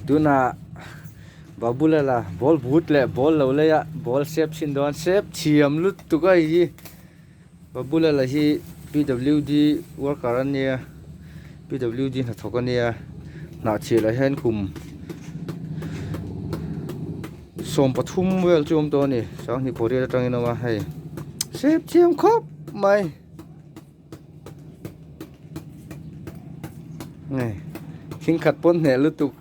Tunah Babulala ball but leh ball lo lei a ball sep chhin dawn sep thiam lutuk a hei hi Babulala hi PWD worker a nia PWD hnathawk a nia hnahchhiah ah hian kum 13 vel chu awm tawh a ni sanghnih pawh riat atangin a awm a hei sep thiam khawp mai. Nge thing khat pawn hneh lutuk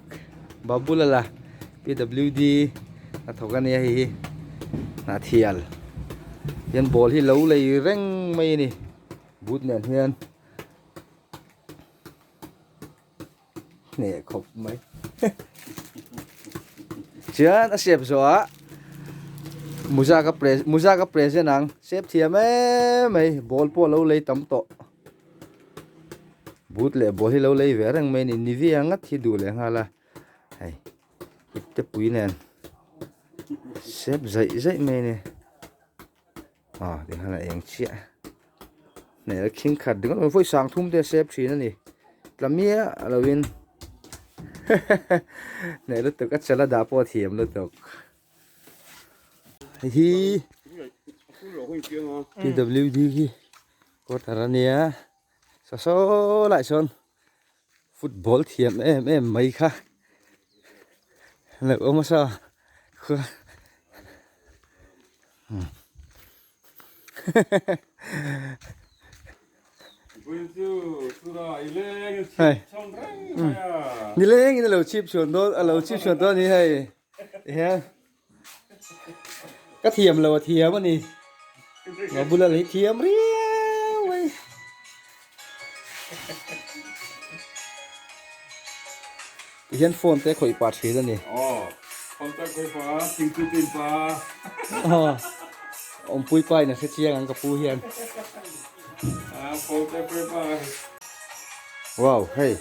Babulala PWD a thawk a nia hei hi Hnahthial hian ball hi lo lei reng mai a ni boot nen hian hneh khawp mai chuan a sep zawh ah muza ka pre muza ka present ang sep thiam em mai ball pawh lo lei tam tawh boot leh ball hi lo lei ve reng mai a ni nivea ngat hi duh leh nghal a hei ip te pui nen sep zaih zaih mai a ni. Aw tikhan a eng chiah hmel khing khat ringawt mai vawi sang thum te a sep thin a ni tla miah lovin hneh lutuk a chala dah pawh a thiam lutuk hei hi PWD hi quarter a nia saw saw lai sawn football thiam em em mai kha lo awm a saw hei nileng in a lo chhip chhuan dawn a lo chhip chhuan dawn a ni hei tihian ka thiam lo a thiam a ni a bula lei thiam riau mai tihian phone te khawih pah thin a ni awmpui pa in a hre chiang ang ka pu hian wow hei.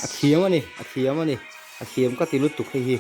A thiam a ni a thiam a ni a thiam ka ti lutuk hei hi.